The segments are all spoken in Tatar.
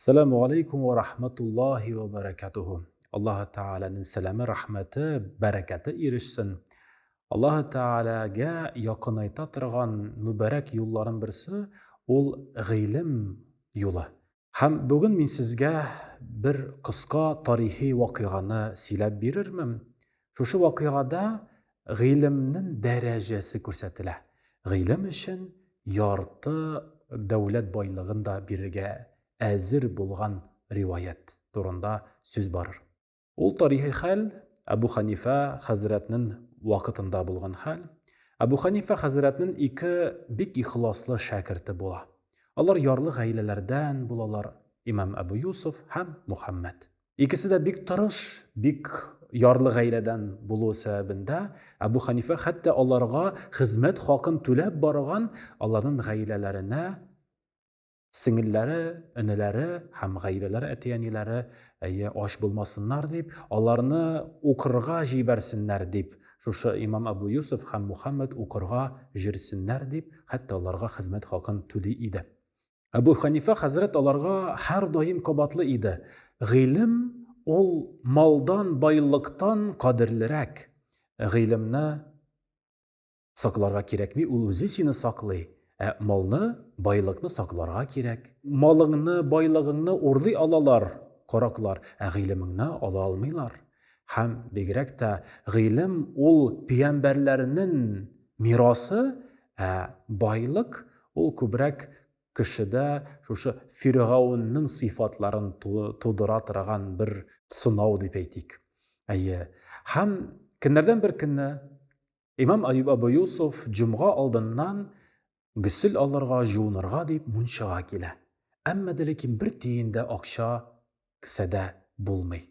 Сәламу алейкум ва рахматуллахи ва баракатуху. Аллаһ Тәгаләнең сәламе, рәхмәте, бәрәкәте ирешсен. Аллаһ Тәгаләгә якынайта торган мөбарәк юлларын берсе ул гыйлем юлы. Һәм бүген мин сезгә бер кыска тарихи вакыйганы сөйләп бирермен. Шушы вакыйгада гыйлемнең дәрәҗәсе күрсәтелә. Гыйлем өчен ярты дәүләт байлыгын да бирергә әзер булган риваять турында сүз барыр. Ул тарихи хәл Әбу Хәнифә хәзрәтнен вакытында булган хәл. Әбу Хәнифә хәзрәтнен ике бик ихласлы шәкерте була. Алар ярлы гаиләләрдән булалар, имам Әбу Юсуф һәм Мухәммәд. Икесе дә бик тырыш, бик ярлы гаиләдән булуы сәбәбендә Әбу Хәнифә хәтта аларга хезмәт хакын түләп барган, аларның гаиләләренә сеңелләре, энеләре һәм гаиләләре, әти-әниләре, әйе, ач булмасыннар дип, аларны укырга җибәрсеннәр дип, шушы имам Әбу Юсуф һәм Мухәммәд укырга җөрсеннәр дип, хәтта аларга хезмәт хакын түли иде. Әбу Хәнифә хәзрәт аларга һәрдаим кабатлый иде, Гыйлем ул малдан, байлыктан кадерлерәк. Гыйлемне сакларга кирәкми, ул үзе сине саклый. Ә малны, байлыкны сакларга кирәк. Малыңны, байлыгыңны урлый алалар караклар, ә гыйлемеңне ала алмыйлар. Һәм бигрәк тә гыйлем ул пиямбәрләрнең мирасы, ә байлык ул күбрәк кешедә шушы фиргаунның сыйфатларын тудыра торган бер сынау дип әйтик. Әйе. Һәм көннәрдән бер көнне имам Аюб Абу Юсуф җомга алдыннан гөсел алырга, җуынырга дип мунчага килә. Әмма дә ләкин бер тиен дә акча кесәдә булмый.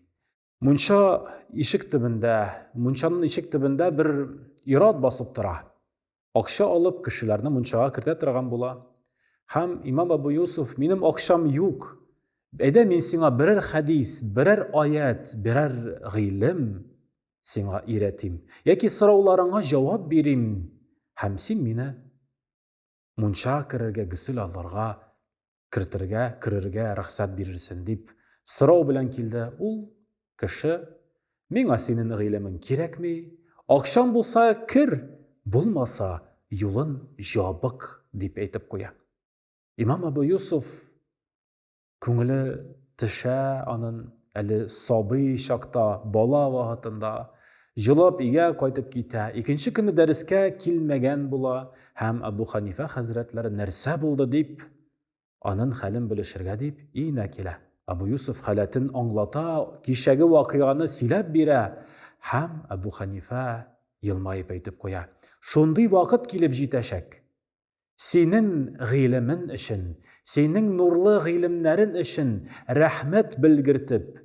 Мунча ишек төбендә, мунчаның ишек төбендә бер ир-ат басып тора. Акча алып, кешеләрне мунчага кертә торган була. Һәм имам Абу Юсуф, минем акчам юк. Әйдә мин сиңа берәр хәдис, берәр аят, берәр гыйлем сиңа өйрәтим. Яки сорауларыңа җавап бирим. Һәм син мине мунча керергә, гөсел алырга кертергә, керергә рөхсәт бирерсен, дип сорау белән килде. Ул кеше, миңа синен гыйлемең кирәкми, акчаң булса кер, булмаса юлын җабык, дип әйтеп куя. Имам Абу Юсуф Күңеле төшә анын, әле сабый чакта, бала вакытында. Җылап өйгә кайтып китә. Икенче көнне дәрескә килмәгән була һәм Әбу Ханифә хәзрәтләре нәрсә булды дип, анын хәлен белешергә дип өенә килә. Әбу Юсуф халәтен аңлата, кичәге вакыйганы сөйләп бирә һәм Әбу Ханифә елмаеп әйтеп куя, Шундый вакыт килеп җитәчәк, Синең гыйлемен өчен, синең нурлы гыйлемнәрен өчен рәхмәт белгертеп,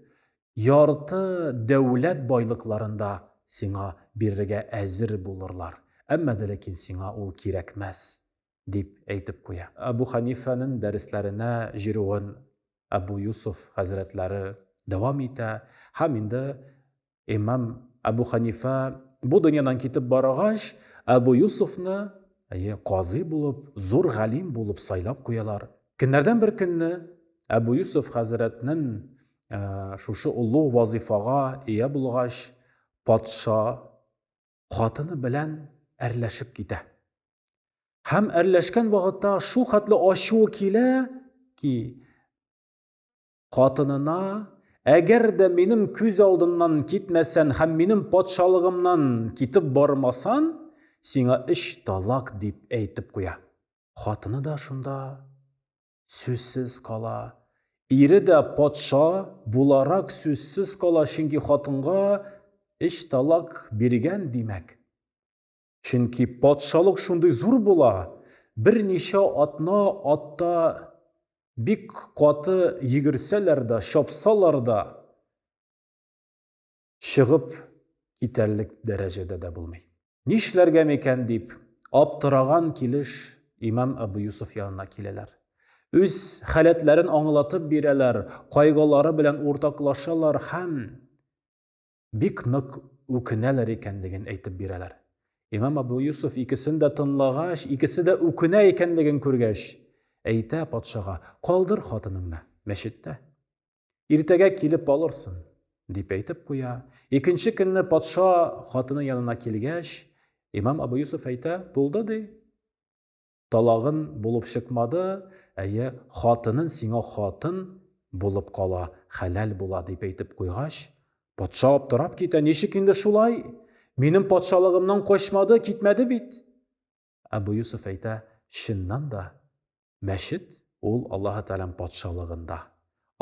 ярты дәүләт байлыкларын да сиңа бирергә әзер булырлар, әмма дә ләкин сиңа ул кирәкмәс, дип әйтеп куя. Әбу Хәнифәнең дәресләренә җөрүен Әбу Юсуф хәзрәтләре дәвам итә һәм инде Имам Әбу Ханифа бу дөньядан китеп баргач, Әбу Юсуфны, әйе, казый булып, зур галим булып сайлап куялар. Көннәрдән бер көнне Әбу Юсуф хәзрәтнең шушы олуг вазифага ия булгач, патша хатыны белән әрләшеп китә. Һәм әрләшкән вакытта шул хәтле ачуы килә ки, Хатынына, Әгәр дә минем күз алдымнан китмәсән һәм минем патшалыгымнан китеп бармасан, сиңа өч талак, дип әйтеп куя. Хатыны да шунда сүзсез кала. Ире дә патша буларак сүзсез кала, чөнки хатынга өч талак биргән, димәк. Чөнки патшалык шундый зур була, берничә атна атта бик каты йөгерсәләр дә, чапсалар да, чыгып китәрлек дәрәҗәдә дә булмый. Нишләргә микән дип, аптыраган килеш имам Әбу Юсуф янына киләләр. Үз халәтләрен аңлатып бирәләр, кайгылары белән уртаклашалар һәм бик нык үкенәләр икәнлеген әйтеп бирәләр. Имам Абу Юсуф икесен дә тынлагач, икесе дә үкенә икәнлеген күргәч, әйтә патшага, калдыр хатыныңны. Мәчеттә. Иртәгә килеп алырсын, дип әйтеп куя. Икенче көнне патша хатыны янына килгәч, имам Абу Юсуф әйтә, булды ди. Талагын булып чыкмады, әйе, хатынын сиңа хатын булып кала, хәләл була, дип әйтеп куйгач, патша аптырап китә, ничек инде шулай? Минем патшалыгымнан качмады, китмәде бит. Әбу Юсуф әйтә, чыннан да, мәчет ул Аллаһы Тәгаләнең патшалыгында.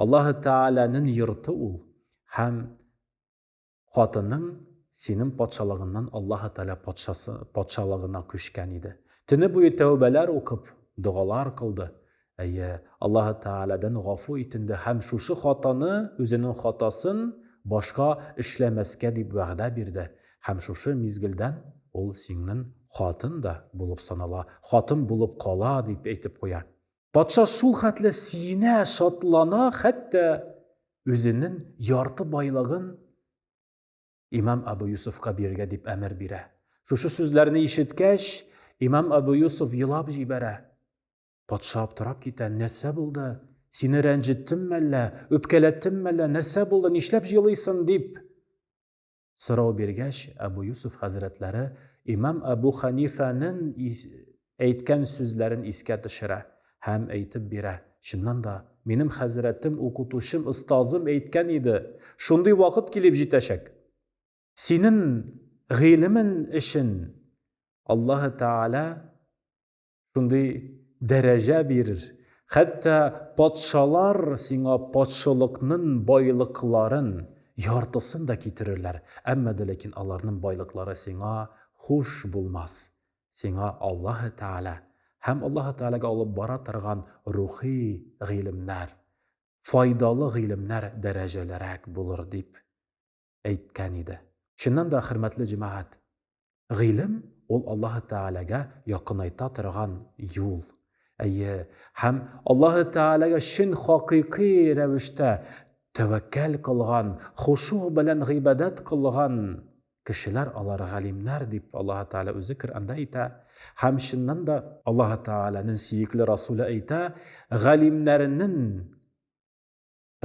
Аллаһы Тәгаләнең йорты ул. Һәм хатының синең патшалыгыннан Аллаһы Тәгалә патшасы, патшалыгына күчкән иде. Төне буе тәүбәләр укып, догалар кылды. Әйе, Аллаһы Тәгаләдән гафу итенде һәм шушы хатаны, үзенең хатасын башка эшләмәскә дип вәгъдә бирде. Һәм шушы мизгелдән ул синең хатын да булып санала, хатын булып кала, дип әйтеп куя. Патша шул хәтле сөенә, шатлана, хәтта үзенең ярты байлыгын имам Абу Юсуфка бирергә дип әмер бирә. Шушы сүзләрне ишеткәч, имам Абу Юсуф елап җибәрә. Патша аптырап китә, нәрсә булды? Сине рәнҗеттем мәллә, үпкәләттем мәллә, нәрсә булды, нишләп җылыйсың дип сорау биргәч, Әбу Юсуф хәзрәтләре имам Әбу Ханифәнең әйткән сүзләрен искә төшерә һәм әйтеп бирә, Чыннан да, минем хәзрәтем, укытучым, остазым әйткән иде, шундый вакыт килеп җитәчәк. Синең гыйлемен өчен Аллаһы Тәгалә Шундый дәрәҗә бирер, хәтта патшалар сиңа патшалыкның байлыкларын яртысын да китерерләр, әмма дә ләкин аларның байлыклары сиңа хуш булмас. Сиңа Аллаһы Тәгалә һәм Аллаһы Тәгаләгә алып бара торган рухи гыйлемнәр, файдалы гыйлемнәр дәрәҗәлерәк булыр, дип әйткән иде. Чыннан да, хөрмәтле җәмәгать, гыйлем ул Аллаһы Тәгаләгә якынайта торган юл. Әйе, һәм Аллаһы Тәгаләгә чын хакыйкый рәвештә тәвәккәл кылган, хушуг белән гыйбадәт кылган кешеләр алар галимнәр дип Аллаһы Тәгалә үзе Коръәндә әйтә. Һәм чыннан да Аллаһы Тәгаләнең сөекле Расуле әйтә, галимнәрнең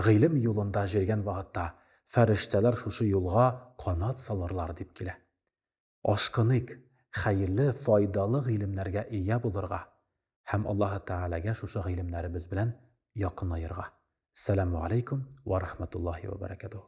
Гыйлем юлында җөргән вакытта фәрештәләр шушы юлга канат салырлар дип килә. Ашкыныйк, хәерле, файдалы гыйлемнәргә ия булырга һәм Аллаһы Тәгаләгә шушы гыйлемнәребез белән якынаерга. Әссәламү аләйкүм вә рахмәтуллаһи вә бәрәкәтүһ.